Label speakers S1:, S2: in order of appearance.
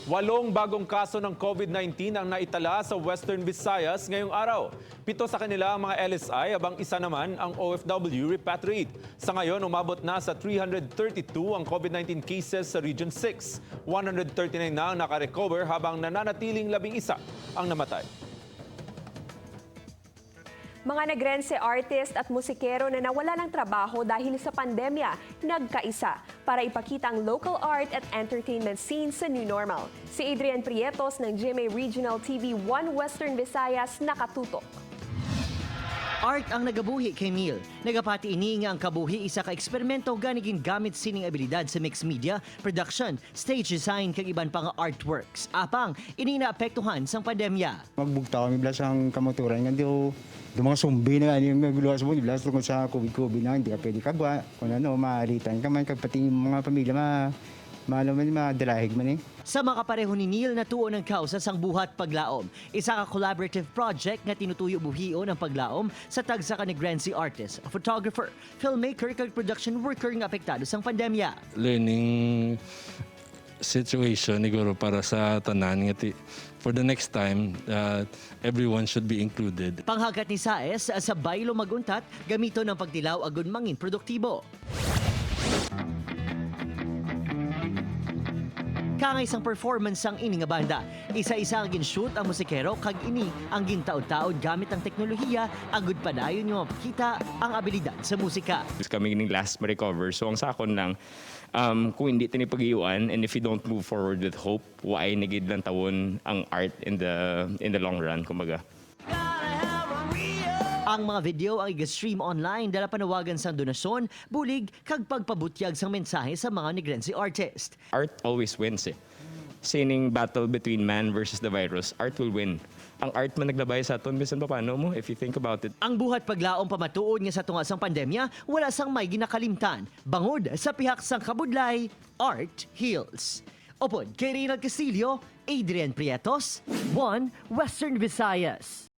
S1: Walong bagong kaso ng COVID-19 ang naitala sa Western Visayas ngayong araw. 7 sa kanila ang mga LSI, habang isa naman ang OFW repatriate. Sa ngayon, umabot na sa 332 ang COVID-19 cases sa Region 6. 139 na ang nakarecover habang nananatiling 11 ang namatay.
S2: Mga Negrense artist at musikero na nawala ng trabaho dahil sa pandemya, nagkaisa para ipakita ang local art at entertainment scene sa new normal. Si Adrian Prietos ng GMA Regional TV 1 Western Visayas, nakatutok.
S3: Art ang nagabuhi kay Neil. Nagapati ini nga ang kabuhi isa ka eksperimento, gani gamit sining abilidad sa mixed media, production, stage design kag iban pa nga artworks. Apang ini naapektuhan sang pandemya.
S4: Magbugtaw kami blas ang kamotoran nga do mga sumbi na ano yung magluwas mo blas tungkol sa COVID-COVID na hindi ka pwede kagwa kung ano maalitan ka man kag pati yung mga pamilya ma maano man madalahig man eh.
S3: Sa mga kapareho ni Neil, natuo ng kausa sang Buhat Paglaom, isa ka collaborative project nga tinutuyo buhion ang paglaom sa tagsa ka Negrense artist, photographer, filmmaker kag production worker nga apektado sang pandemya.
S5: Learning situation siguro para sa tanan nga for the next time, everyone should be included.
S3: Panghagat ni Saes, sa baylo maguntat, gamito ng pagdilaw agon mangin produktibo. Kangay sang performance sang ini nga banda. Isa-isa ang ginshoot ang musikero kag ini ang gintaod-taod gamit ang teknolohiya agud padayon nga mapakita ang abilidad sa musika.
S6: Kami ning last ma-recover. So ang sakon lang, kung hindi tini pag-iuan and if you don't move forward with hope, why nagid lang tawon ang art in the long run, kumbaga.
S3: Ang mga video ang iga-stream online dala panawagan sang donasyon, bulig kag pagpabutyag sang mensahe sa mga Negrense artist.
S6: Art always wins eh. Sining battle between man versus the virus, art will win. Ang art man naglabay sa aton bisan pa paano mo if you think about it.
S3: Ang Buhat Paglaom pamatuod nga sa tunga sang pandemya, wala sang may ginakalimtan. Bangod sa pihak sang kabudlay, art heals. Upod kay Reynald Castillo, Adrian Prietos, 1 Western Visayas.